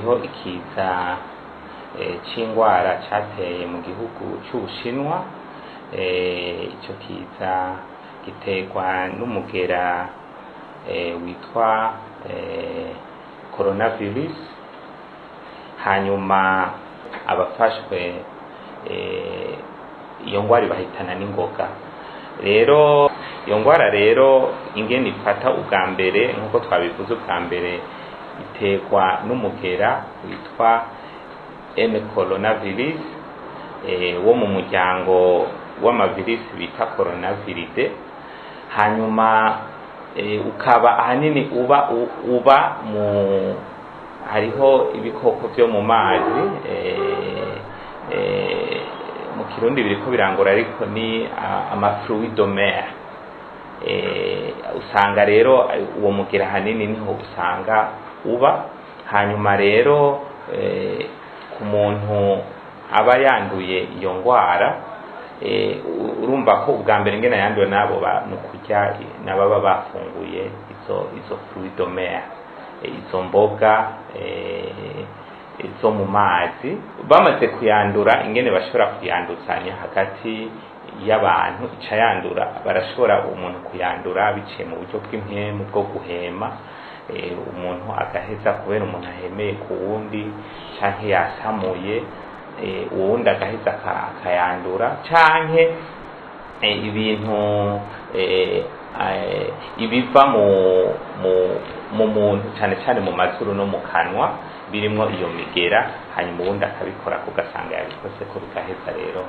Hariho ikiza c'ingwara cateye mu gihugu c'Ubushinwa. Ico kiza giterwa n'umugera witwa coronavirus. Hanyuma abafashwe iyo ngwara ibahitana n'ingoga. Rero iyo ngwara rero ingene ifata, ubwa mbere, nk'uko twabivuze ubwa mbere, iterwa n'umugera witwa N coronavirus wo mu muryango w'amavirisi bita coronaviridae. Hanyuma ukaba ahanini uba mu hariho ibikoko vyo mu mazi, mu Kirundi biriko birangora, ariko ni ama fruits de mer. Usanga rero uwo mugera ahanini niho usanga uba. Hanyuma rero ku muntu aba yanduye iyo ngwara, urumva ko ubwa mbere ingene yanduye nabo ni ukurya n'ababa bafunguye izo fruits de mer, izo mboga zo mu mazi. Bamaze kuyandura, ingene bashobora kuyanduzanya hagati y'abantu, ica yandura, barashobora umuntu kuyandura biciye mu buryo bw'impwemu, bwo guhema. Umuntu agaheza, kubera umuntu ahemeye ku wundi canke yasamuye, uwundi agaheza akayandura, canke ibintu ibiva mu muntu, cane cane mu mazuru no mu kanwa, birimwo iyo migera, hanyuma uwundi akabikora, ugasanga yabikoze ko, bigaheza rero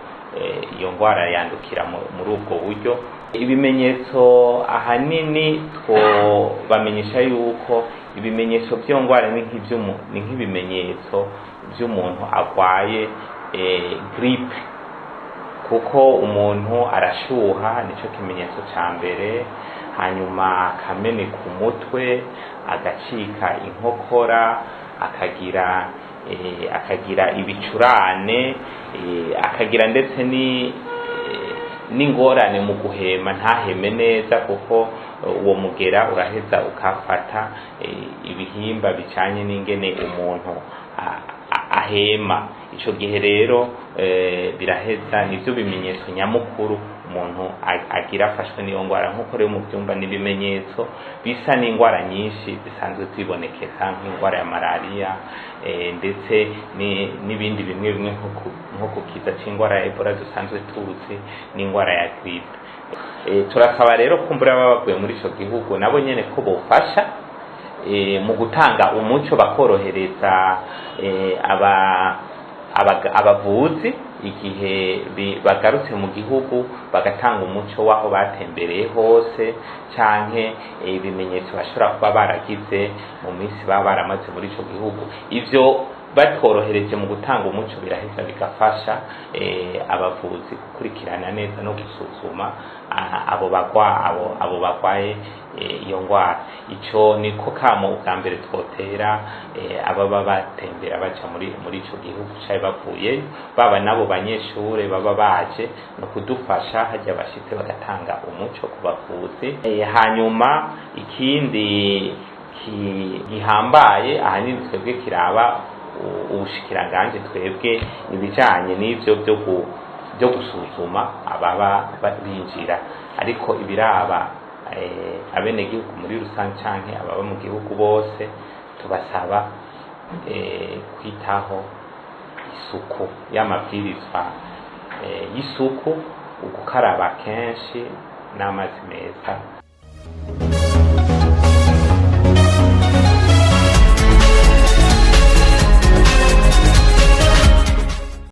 iyo ngwara yandukira muri ubwo buryo. Ibimenyetso ahanini twobamenyesha yuko ibimenyetso by'iyo ngwara ni nk'ibimenyetso by'umuntu agwaye grippe, kuko umuntu arashuha, nico kimenyetso ca mbere, hanyuma akameneka umutwe, agacika inkokora, akagira ibicurane, akagira ndetse n'ingorane mu guhema, ntaheme neza, kuko uwo mugera uraheza ukafata ibihimba bijanye n'ingene umuntu ahema. Ico gihe rero biraheza, nivyo bimenyetso nyamukuru umuntu agira afashwe n'iyo ngwara. Nk'uko rero mu byumba n'ibimenyetso bisa n'ingwara nyinshi zisanzwe zibonekeza, nk'ingwara ya malariya, ndetse n'ibindi bimwe bimwe, nko ku kiza c'ingwara ya Ebola dusanzwe tuzi, n'ingwara ya grippe. Turasaba rero kumbura baba bavuye muri ico gihugu nabo nyene ko bofasha mu gutanga umuco, bakorohereza abavuzi igihe bagarutse mu gihugu, bagatanga umuco w'aho batembereye hose canke ibimenyetso bashobora kuba baragize mu minsi baba baramaze muri ico gihugu. Ivyo batworohereje mu gutanga umuco biraheza bigafasha abavuzi gukurikirana neza no gusuzuma abo bagwaye iyo ngwara. Ico niko kamo ubwa mbere twotera ababa batembera baja muri ico gihugu canke bavuyeyo, baba nabo banyeshure baba baje no kudufasha, hajya bashitse bagatanga umuco ku bavuzi. Hanyuma ikindi gihambaye ahanini twebwe kiraba ubushikiranganje twebwe, ibijanye n'ivyo byo gusuzuma ababa binjira, ariko ibiraba abenegihugu muri rusange canke ababa mu gihugu bose, tubasaba kwitaho isuku y'amabwirizwa y'isuku, ugukaraba kenshi n'amazi meza.